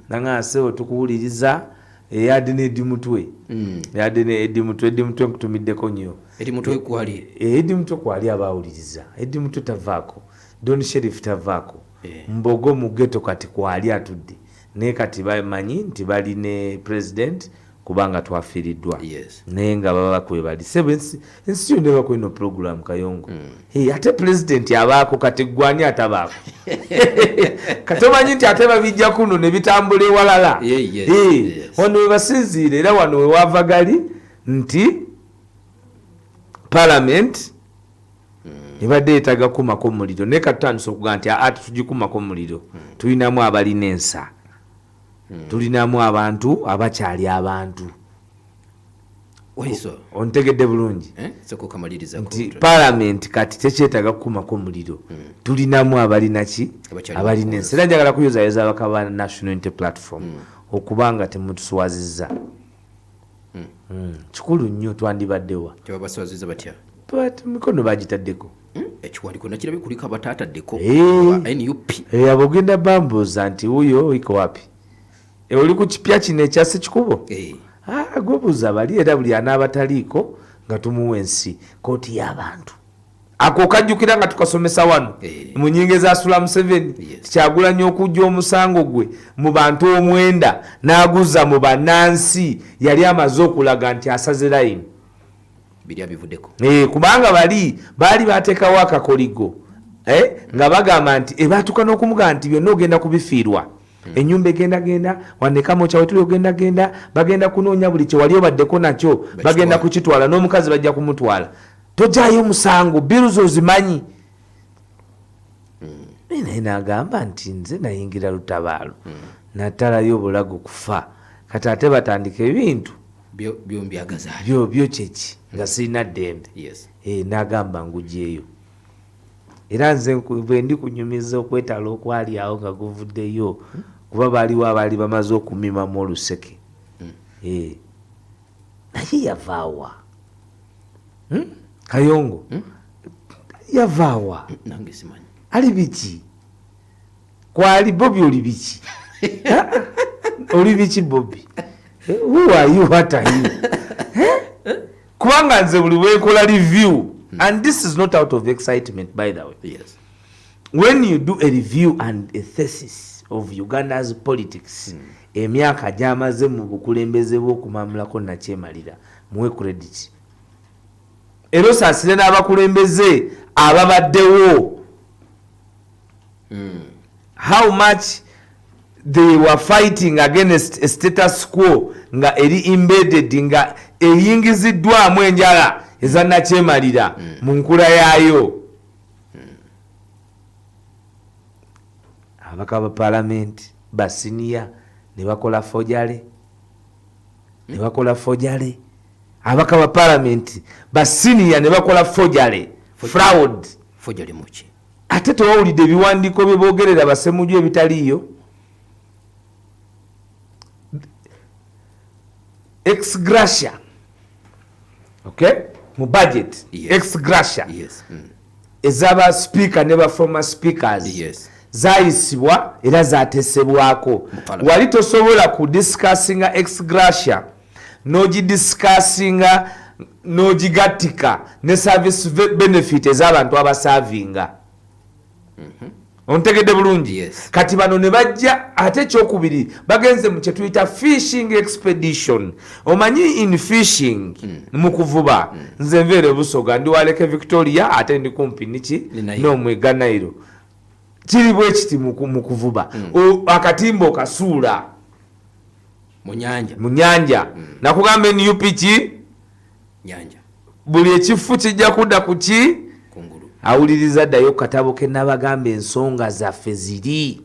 Nanga sebo tukuwuliriza, eyadde ne Eddie Mutwe. Eyadde ne Eddie Mutwe. Eddie Mutwe nkutumiddeko nnyo. Eddie Mutwe kwali? Eddie Mutwe kwali, abawuliriza. Eddie Mutwe tavaako, Don Sheriff tavaako. Mbogo mu ghetto kati kwali atudde, naye kati bamanyi nti bali ne president kubanga twafiiriddwa. Naye nga baba kwebali, sebo, ensi yonna ebako ino program Kayongo. Hey, ate president abaako, kati gwani atabaako? Kati omanyi nti ate babijja kuno ne bitambula ewalala. Hey, wano webasinziira era wano wewava gali nti parliament ebadde yeetaaga kukumako omuliro, naye katutandisa okugaa nti aa, tetugikumako omuliro. Tulinamu abalina ensa, tulinamu abantu abakyali abantu. Waiso. Ontegedde bulungi? Eh? Soko kamaliriza. Nti parliament kati tekyetaaga kukumako muliro, tulinamu abalina ki? Abakyali. Abalina ensa. Era njagala kuyozayoza abaka ba National Unity Platform okubanga temutuswazizza. Kikulu nnyo, twandibaddewa? Tebabaswaziza batya? But mikono bagitaddeko. Ekiwandiiko nakirabye, kuliko abataataddeko. Eh. Aba NUP. Eh, abo ogenda bambuuza nti wuyo iko wapi? Eh, oli ku kipya kino ekyasi kikubo. Eh. Ah, gwebuuza bali, era buli anaaba taliiko nga tumuwa ensi kooti y'abantu. Ako okajjukira nga tukasomesa wano Eh. mu nyingo ezasula Museveni. Kyagulanyi okujja omusango gwe mu bantu 9 n'aguza mu bannansi, yali amaze okulaga nti asaze layini. Biri abivuddeko. Eh, kubanga bali baali bateekawo akakoligo, eh, nga bagamba nti ebatuuka n'okumugamba nti byonna ogenda kubifiirwa, enyumba egendagenda wanekamu kyawetuli, ogendagenda, bagenda kunoonya buli kyewali obaddeko nakyo, bagenda kukitwala, n'omukazi bajja kumutwala, tojayo omusango, bills ozimanyi. Naye nagamba nti nze nayingira lutabaalo, natalayo obulago kufa, kati ate batandika ebintu Byombyagaza. Byo kyeki nga sirina ddembe? Eh, n'agamba ngugyeyo. Era nze bwe ndi kunyumiza okwetala okwali awo nga guvuddeyo, kuba baaliwo abaali bamaze okumimamu oluseke. Eh, naye yavaawa? Kayongo yavaawa? Nange simanyi. Ali biki? Kwali Bobi, oli biki? Oli biki, Bobi? Eh, who are you? What are you? Eh? Kubanga nze buli bwenkola review, and this is not out of excitement, by the way, when you do a review and a thesis of Uganda's politics, emyaka gyamaze mu bukulembeze bw'okumamulako nakyemalira, muwe credit era osaasire n'abakulembeze ababaddewo, how much they were fighting against a status quo nga eri embedded, nga eyingiziddwamu enjala ezannakyemalira mu nkula yaayo. Ababaka ba palamenti basiniya ne bakola forgery, ne bakola forgery. Ababaka ba palamenti basiniya ne bakola forgery, fraud. Forgery muki? Ate tewawulidde ebiwandiiko bye boogerera basemuju ebitaliiyo? Ex gratia, okay, mu budget. Ex gratia ezaba speaker ne ba former speakers zayisibwa era zatesebwako. Parliament. Wali tosobola kudiscussinga ex gratia n'ogidiscussinga n'ogigattika ne service benefit ez'abantu abasavinga. Ontegedde bulungi? Yes. Kati bano ne bajja, ate ekyokubiri bagenze mu kyetuyita fishing expedition. Omanyi in fishing, mu kuvuba, nze nveere Busoga, ndi waleke Victoria, ate ndi kumpi niki? Ni Nile. N'omwigga Nairo. Kiri bwe kiti, mu kuvuba, akatimba okasuula mu nyanja. Mu nyanja. Nakugamba NUP ki? Nyanja. Buli ekifu kijja kudda ku ki? Kungulu. Awuliriza, ddayo katabo ke nabagamba, ensonga zaffe ziri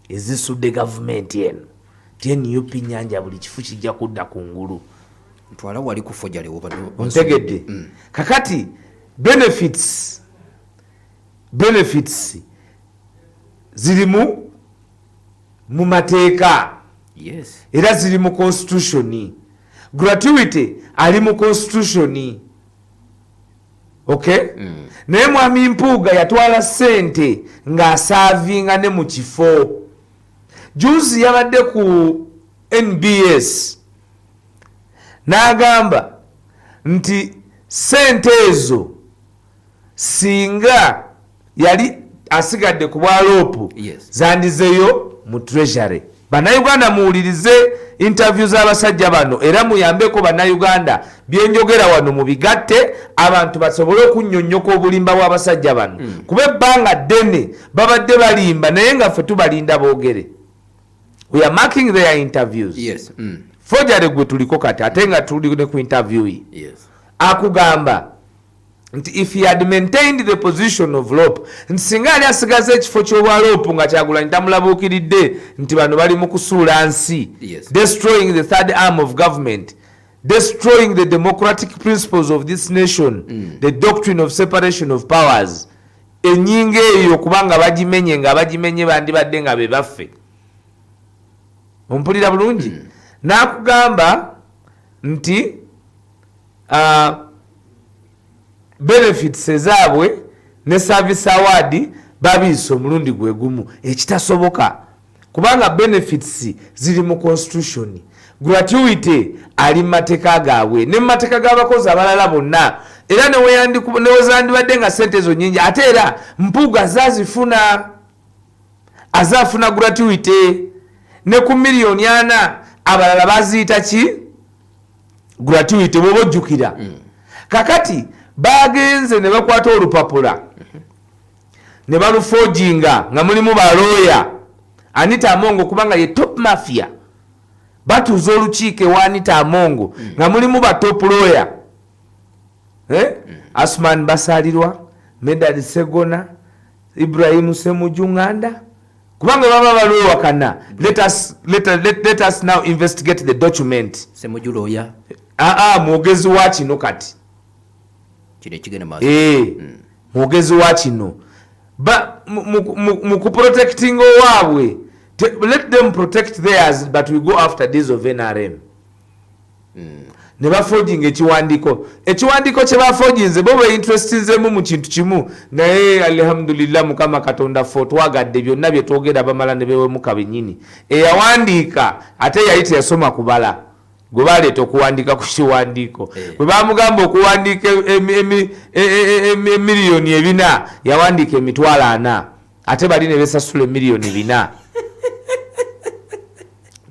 ezisudde gavumenti eno ti NUP nyanja, buli kifu kijja kudda ku ngulu. Ntwala wali ku forgery woba. Ontegedde? Kakati benefits zirimu mu mateeka. Era ziri mu constitution. Gratuity ali mu constitution, okay? Naye mwami Mpuuga yatwala sente ng'asaavinga ne mu kifo. Juzi yabadde ku NBS n'agamba nti sente ezo singa yali asigadde ku bwa LOP, zandizeyo mu Treasury. Bannayuganda, muwulirize interview z'abasajja bano era muyambeko bannayuganda. Byenjogera wano mubigatte, abantu basobole okunnyonnyoka obulimba bw'abasajja bano, kuba ebbanga ddene babadde balimba, naye nga ffe tubalinda boogere. We are marking their interviews. Forgery gwe tuliko kati, ate nga tuli ne ku interview ye. Akugamba nti if he had maintained the position of LOP, nti singa yali asigaza ekifo ky'obwa LOP nga Kyagulanyi tamulabuukiridde nti bano bali mu kusuula nsi, destroying the third arm of government, destroying the democratic principles of this nation, the doctrine of separation of powers, enyingo eyo kubanga bagimenye, nga bagimenye bandibadde nga be baffe. Ompulira bulungi? N'akugamba nti benefits ezaabwe ne service award babiisa omulundi gwe gumu, ekitasoboka kubanga benefits ziri mu constitution, gratuity ali mu mateeka gaabwe ne mu mateeka g'abakozi abalala bonna. Era newezandibadde nga sente ezo nyingi, ate era Mpuuga zazifuna, azaafuna gratuity ne ku miliyoni 4, abalala baziyita ki? Gratuity, bwoba ojjukira. Kakati bagenze ne bakwata olupapula ne baluforginga nga mulimu balooya Anita Amongo, kubanga ye top mafia. Batuuza olukiiko ewa Anita Amongo nga mulimu ba top lawyer, eh? Asman Basalirwa, Medad Segona, Ibrahimu Semuju Nganda, kubanga baba balowakana. Let us now investigate the document. Semuju lawyer? Aa, mwogezi wa kino kati. Kino ekigenda maaso. Eh, mwogezi wa kino. Mu kuprotecting owaabwe, let them protect theirs, but we go after these of NRM. Ne baforginga ekiwandiiko. Ekiwandiiko kye baforginze, bo beinterestinzemu mu kintu kimu, naye alhamdulillah, Mukama Katonda ffe otwagadde, byonna bye twogera bamala ne bewemuka bennyini. Eyawandiika ate yali teyasoma kubala, gwe baleeta okuwandiika ku kiwandiiko. Bwe bamugamba okuwandiika emiliyoni 400, yawandiika 400,000, ate bali ne besasula emiliyoni 400.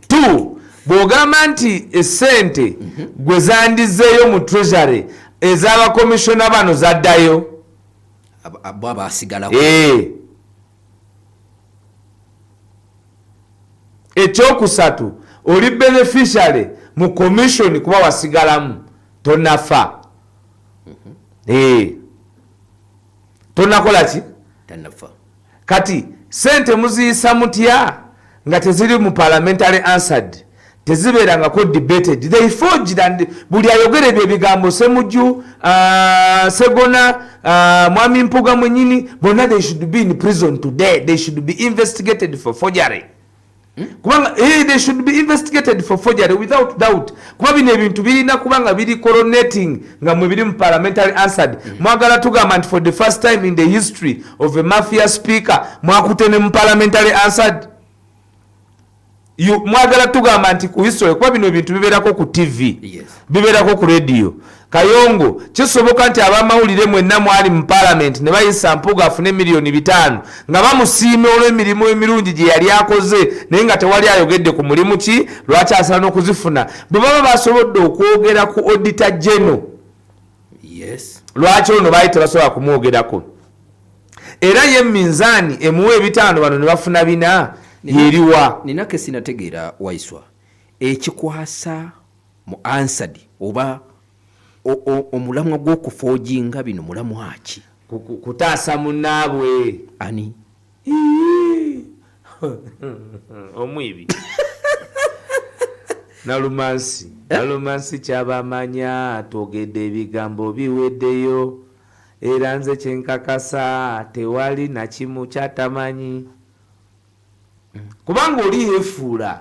Two, bw'ogamba nti esente gwe zandizeeyo mu Treasury ez'abakomishona bano zaddayo. Abo abasigalako. Eh. Ekyokusatu, oli beneficiary mu commission kuba wasigalamu, tonafa. Eh. Tonakola ki? Tanafa. Kati sente muziyisa mutya nga teziri mu parliamentary answered, tezibeerangako debated? They forged, and buli ayogera ebyo ebigambo, Semuju, Segona, Mwami Mpuga mwenyini, bonna they should be in prison today. They should be investigated for forgery, kubanga they should be investigated for forgery without doubt, kuba bino ebintu birina kubanga biri coronating nga mwe biri mu parliamentary answered. Mwagala tugamba nti for the first time in the history of a mafia speaker, mwakute ne mu parliamentary answered. Mwagala tugamba nti ku history, kuba bino ebintu bibeerako ku TV, bibeerako ku radio. Kayongo, kisoboka nti abamawulire mwenna mwali mu parliament ne bayisa Mpuga afune miliyoni 5 nga bamusiima olw'emirimu emirungi gye yali akoze, naye nga tewali ayogedde ku mulimu ki lwaki asaana okuzifuna? Bwe baba basobodde okwogera ku Auditor General, lwaki ono baali tebasobola kumwogerako? Era ye minzaani emuwa 500, bano ne bafuna 400, yeriwa? Nina ke sinategeera, Waiswa. Ekikwasa mu Hansard oba omulamwa gw'okuforginga bino mulamwa ki? Kutaasa munnaabwe. Ani? Ii. Omwibi Nalumansi, Nalumansi kyabamanya, twogedde ebigambo biweddeyo, era nze kyenkakasa tewali nakimu kyatamanyi, kubanga oli yeefuula,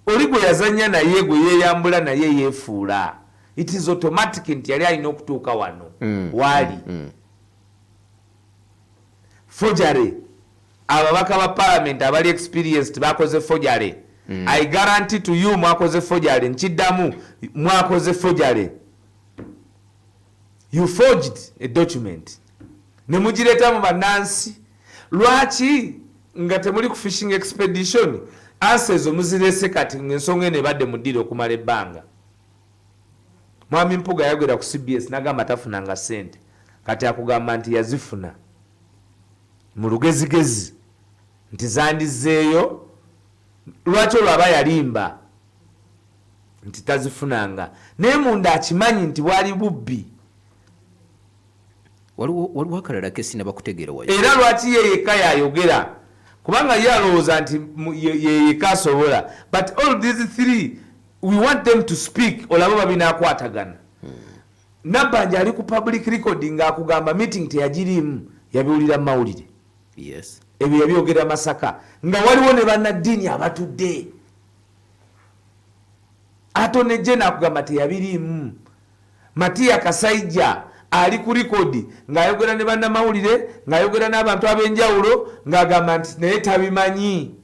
oli gwe yazanya naye, gwe yeeyambula naye yeefuula. It is automatic nti yali alina okutuuka wano waali. Forgery. Ababaka ba parliament abali experienced bakoze forgery. I guarantee to you, mwakoze forgery. Nkiddamu, mwakoze forgery. You forged a document ne mugireeta mu bannansi. Lwaki nga temuli ku fishing expedition? Answer ezo muzirese kati ngaensonga eno ebadde mu ddiiro okumala ebbanga. Mwami Mpuga yayogera ku CBS nagamba tafunanga sente. Kati akugamba nti yazifuna mu lugezigezi, nti zandizeeyo. Lwaki olwo aba yalimba nti tazifunanga, naye munda akimanyi nti bwali bubbi? Waliwo akalala kesinaba kutegeera, Waiswa. Era lwaki ye yekka yayogera? Kubanga ye alowooza nti ye yekka asobola. But all these three, we want them to speak, olabe babinakwatagana. Nabbanja ali ku public record ng'akugamba meeting teyagiriimu, yabiwulira mu mawulire. Ebyo yabyogera Masaka nga waliwo ne bannaddiini abatudde. Attorney General akugamba teyabiriimu. Matiya Kasaija ali ku record ng'ayogera ne bannamawulire, ng'ayogera n'abantu ab'enjawulo, ng'agamba nti naye tabimanyi,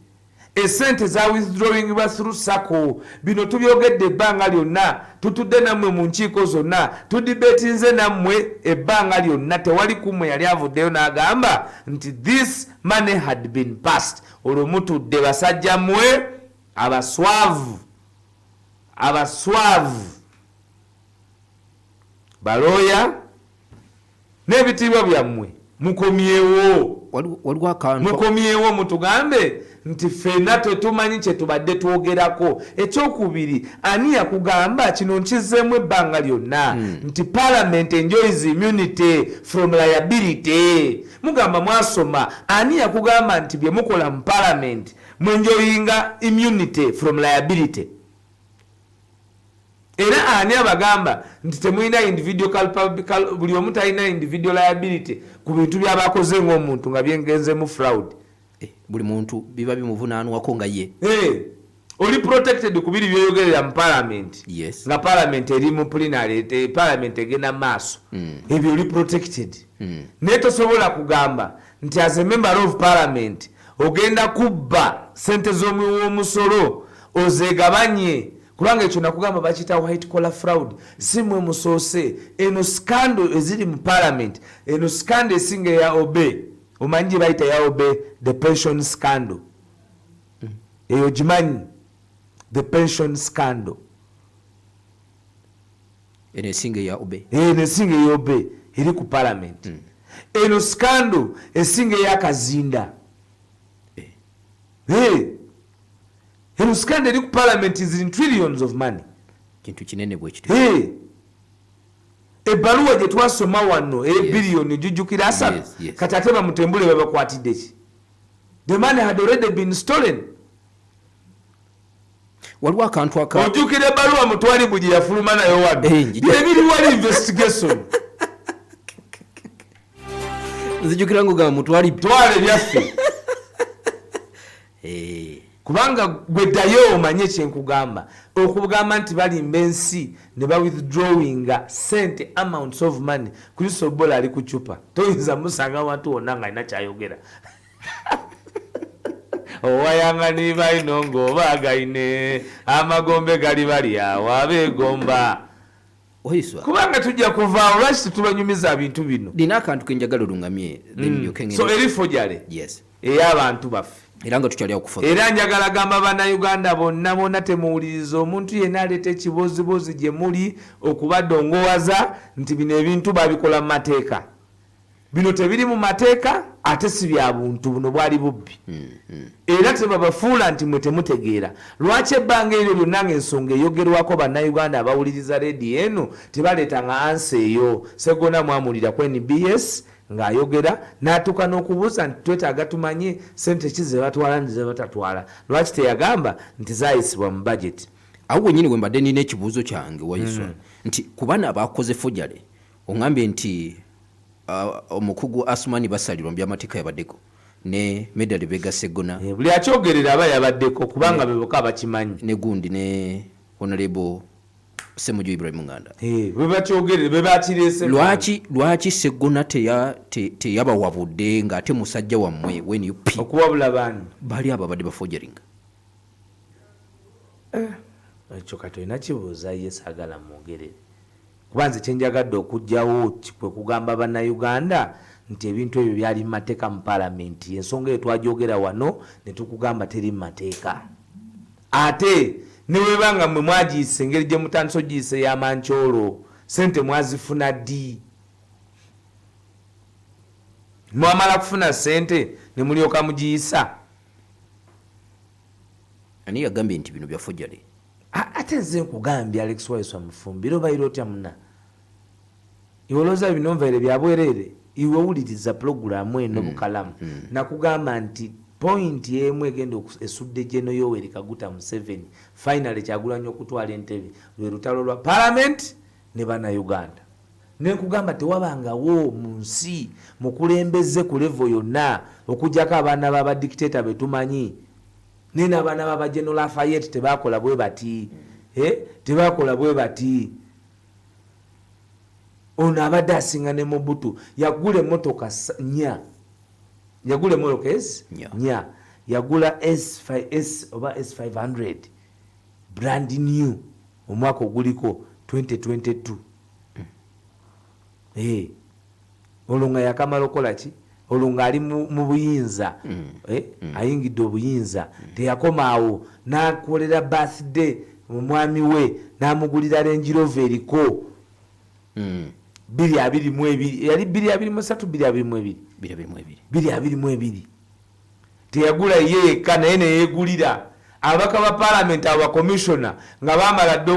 esente za withdrawingibwa through SACCO. Bino tubyogedde ebbanga lyonna, tutudde nammwe mu nkiiko zonna, tudebatinze nammwe ebbanga lyonna. Tewali kummwe yali avuddeyo n'agamba nti this money had been passed. Olwo mutudde, basajja mmwe abaswavu, abaswavu, balooya n'ebitiibwa byammwe, mukomyewo. Waliwo akantu. Mukomyewo mutugambe nti ffenna tetumanyi kye tubadde twogerako. Ekyokubiri, ani yakugamba kino? Nkizzeemu ebbanga lyonna nti parliament enjoys immunity from liability. Mugamba mwasoma. Ani yakugamba nti bye mukola mu parliament mwenjoyinga immunity from liability? Era ani abagamba nti temulina individual buli omu talina individual liability ku bintu byabakoze ng'omuntu nga byengenzemu fraud? Buli muntu biba bimuvunaanwako nga ye. Oli protected ku biri byoyogerera mu parliament. Nga parliament eri mu plenary, parliament egenda mu maaso, ebyo oli protected. Naye tosobola kugamba nti as a member of parliament ogenda kubba sente z'omuwi w'omusolo ozegabanye, kubanga ekyo nakugamba bakiyita white collar fraud. Si mwe musoose. Eno scandal eziri mu parliament, eno scandal esinga eya Obe. Omanyi gye bayita ya Obe, the pension scandal? Eyo gimanyi, the pension scandal? Eno esinga eya Obe? Eno esinga eyobe eri ku parliament. Eno scandal esinga eyakazinda. Eno scandal eri ku parliament is in trillions of money. Kintu kinene bwe kityo. Ebbaluwa gye twasoma wano ebiliyoni ojujjukira 30? Yes. Kati ate bamutembule babakwatidde ki? The money had already been stolen. Waliwo akantu aka Ojjukira ebbaluwa Mutwalibu gye yafuluma nayo wano? Ebiri wali investigation. Nzijukira ngugamba Mutwali. Twala ebyaffe. Kubanga gwe ddayo omanye kyenkugamba, okugamba nti balimba ensi ne bawithdrawinga sente, amounts of money. Kristo Bola ali ku cupa, toyinza musanga wantu wonna nga alina kyayogera. Owayanga nibaino ng'obaagaine amagombe gali bali awo abeegomba. Waiswa. Kubanga tujja kuvaawo, lwaki tetubanyumiza bintu bino? Nina akantu kenjagala olungamye, then ndyoke So ngende. Eri forgery ey'abantu baffe. Era nga tukyali awo kufa. Era njagala gamba bannayuganda bonna bonna, temuwuliriza omuntu yenna aleeta ekibozibozi gye muli okubadongowaza nti bino ebintu babikola mu mateeka. Bino tebiri mu mateeka, ate si bya buntu. Buno bwali bubbi. Era tebabafuula nti mwe temutegeera. Lwaki ebbanga eryo lyonna ngaensonga eyogerwako, bannayuganda abawuliriza rediyo eno tebaleetanga answer eyo? Segona mwamulira ku NBS ng'ayogera n'atuuka n'okubuuza nti twetaaga tumanye sente ki ze batwala nti ze batatwala. Lwaki teyagamba nti zaayisibwa mu budget? Awo wenyini we mbadde nina ekibuuzo kyange, Waiswa, nti ku bano abakoze forgery, oŋambye nti omukugu Asumani Basalirwa mu byamateeka yabaddeko ne Medard Lubega Sseggona. Buli akyogerera aba yabaddeko, kubanga be bokka abakimanyi. Ne gundi ne Honorable Ssemujju Ibrahim Nganda. Bwe bakyogerere, bwe bakirese. Lwaki Seggona teyabawabudde ng'ate musajja wammwe weNUP? Okuwabula baani? Bali abo abadde baforgeringa. Ekyo kati olina kibuuza ye, saagala mwogerere, kuba nze kyenjagadde okugjawo kwe kugamba Bannayuganda nti ebintu ebyo byali mu mateeka mu Paalamenti. Ensonga eyo twajogera wano ne tukugamba teri mu mateeka, ate newebanga mmwe mwagiyisa engeri gye mutandisa ogiyisa ey'amankyolo. Sente mwazifuna ddi? Mwamala kufuna sente ne mulyoka mugiyisa? Ani yagambye nti bino bya forgery? Ate nze nkugambye, Alex Waiswa Mufumbiro, obayira otya muna? Iwe olowooza bino nvaire bya bwereere? Iwe wuliriza pulogulaamu eno bukalamu. Nakugamba nti point emu egenda esudde General Yoweri Kaguta Museveni, finally Kyagulanyi okutwala entebe, lwe lutalo lwa Parliament ne Bannayuganda. Nenkugamba tewabangawo mu nsi mukulembeze ku level yonna, okugjako abaana b'abadictator betumanyi, naye n'abaana b'aba General Lafayette tebakola bwe bati. Tebakola bwe bati. Ono abadde asinga ne Mobutu. Yagula emotoka nnya, yagula emotoka ezi Nnya. Nnya. Yagula S5, S oba S500 brand new omwaka oguliko 2022. Olwo nga yakamala okukola ki? Olwo ng'ali mu buyinza. Ayingidde obuyinza, teyakomaawo, n'akolera birthday omwami we n'amugulira Range Rover eriko 2022, yali 2023, 2022. 2022. 2022. Teyagula ye yekka, naye neyegulira ababaka ba Paalamenti, abo bakomishona nga bamala dde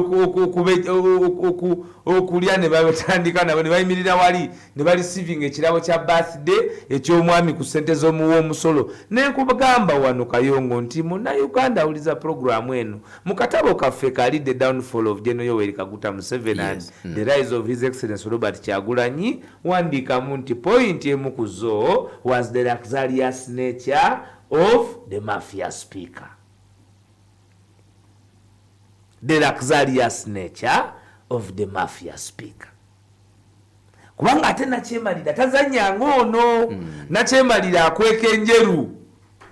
okulya ne batandika nabo ne bayimirira wali ne bareceivinga ekirabo kya birthday eky'omwami ku ssente z'omuwa omusolo. Nenkugamba wano, Kayongo, nti Munnayuganda awuliza puroguramu eno, mu katabo kaffe kali The Downfall of General Yoweri Kaguta Museveni and the Rise of His Excellence Robert Kyagulanyi, wandiikamu nti point emu ku zo was the luxurious nature of the mafia speaker, the luxurious nature of the mafia speaker, kubanga ate nakyemalira tazanyanga ono. Nakyemalira akweka enjeru.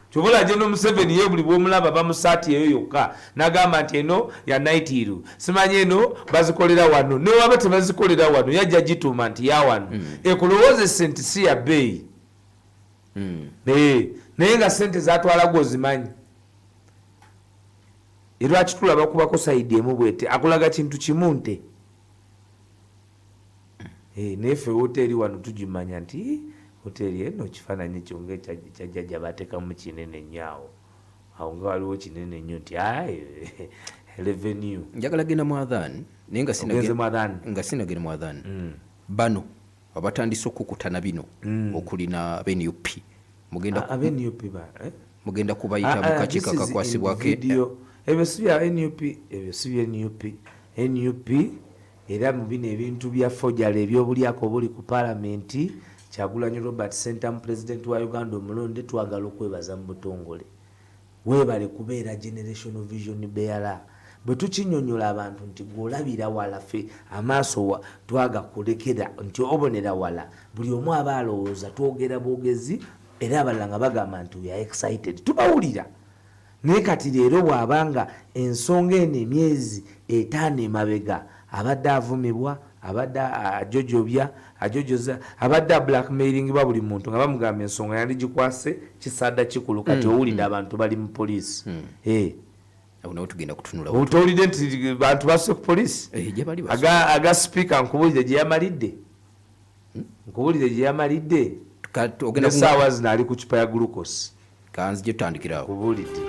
Kyobola General Museveni ye buli bwomulaba bamusaati eyo yokka, nagamba nti eno ya naitiru, simanyi eno bazikolera wano. Newaba tebazikolera wano, yajja gituuma nti ya wano, ekulowoozese nti si ya bbeeyi. Naye nga sente zatwala gwozimanyi. Erwaki tulaba kubako side emu bwete akulaga kintu kimu nte. Naye ffe woteeri wano tugimanya nti woteeri eno kifaananyi ekyo nga ekya jjajja bateekamu kinene nnyo awo awo, nga waliwo kinene nnyo nti revenue. Njagala genda mu adhan, naye nga Ogenze mu adhan? Nga sinagenda mu adhan, bano abatandise okukutana bino okulina abeNUP, mugenda AbeNUP ba, eh? Mugenda kubayita mu kakiiko akakwasibwako? Ebyo si bya NUP, ebyo si bya NUP. NUP era mu bino ebintu bya forgery, ebyobulyako obuli ku Paalamenti, Kyagulanyi Robert Ssentamu, pulezidenti wa Uganda omulonde, twagala okwebaza mu butongole. Weebale kubeera generational vision bearer. Bwe tukinyonyola abantu nti gweolabira wala, ffe amaaso twagakulekera nti obonera wala, buli omu aba alowooza twogera bwogezi, era abalala nga bagamba nti we are excited, tubawulira. Naye kati leero bw'abanga ensonga eno emyezi 5 emabega abadde avumibwa, abadde ajojobya, ajojoza, abadde ablackmailingibwa buli muntu nga bamugamba ensonga yandigikwase kisaada kikulu, kati owulidde abantu bali mu poliisi. Awo nawe tugenda kutunula. Towulidde nti bantu basuse ku poliisi? Gye bali. Aga sipiika, nkubulire gye yamalidde, nkubulire gye yamalidde. Nesaawa zino ali ku cupa ya glucose. Kanzije tutandikirawo. Kubulidde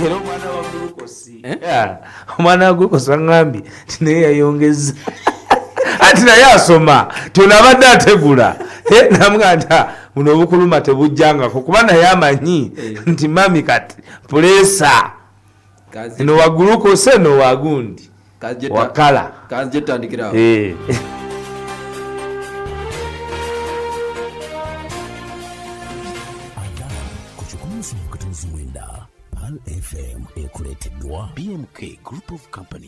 era omwana wa glucose. Omwana wa glucose baŋŋambye nti naye yayongeza, anti naye asoma ti ono abadde ategula. Namugaa nti buno obukuluma tebujjangako, kuba naye amanyi nti mami kati pressure eno wa glucose, eno wa gundi wakala. Kanzije tutandikirawo. Adhan ku 179 Pearl FM ekuleeteddwa BMK Group of Companies.